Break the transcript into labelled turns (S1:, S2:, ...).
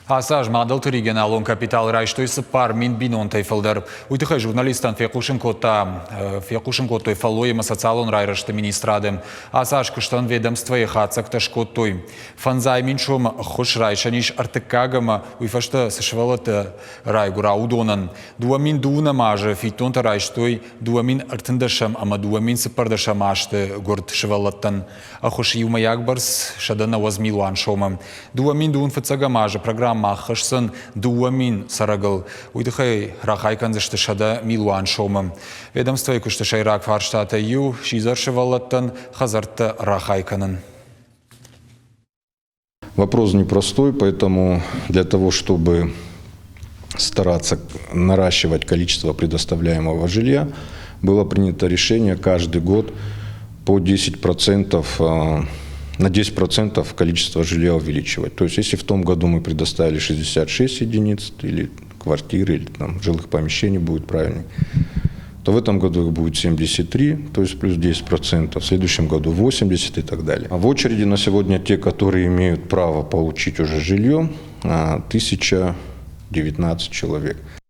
S1: Ацы аз мадӕлты регионалон капитал райстой 4000 бинонтӕй фылдӕр. Уый тыххӕй журналисттӕн фехъусын кодта фехъусын кодтой фӕллой ӕмӕ социалон райрӕзты министрады. Ацы аз куыстӕн ведомствойы хатдзӕгтӕ скодтой. Фӕндзай мин сомы ӕххуыс райсӕн ис ӕртыккаг ӕмӕ уый фӕстӕ цы сывӕллӕттӕ райгуыра, уыдонӕн. 2012 азы фиддонтӕ райстой 2013 ӕмӕ 2014 азты гуырд сывӕллӕттӕн. Ӕххуыс иумӕйаг бӕрц 190 милуан сомы. 2021 азы программӕ аххӕсдзӕн 2000 цӕрӕгыл. Уый тыххӕй рахай кӕндзысты 100 милуан сомы. Ведомствойы куысты сӕйраг фарстатӕй иу – сидзӕр сывӕллӕттӕн хӕдзӕрттӕ рахай кӕнын.
S2: Вопрос непростой, поэтому для того, чтобы стараться наращивать количество предоставляемого жилья, было принято решение каждый год по 10%, на 10% количество жилья увеличивать. То есть если в том году мы предоставили 66 единиц или квартир, или там, жилых помещений будет правильнее, то в этом году их будет 73, то есть плюс 10%, в следующем году 80 и так далее. А в очереди на сегодня те, которые имеют право получить уже жилье, 1019 человек.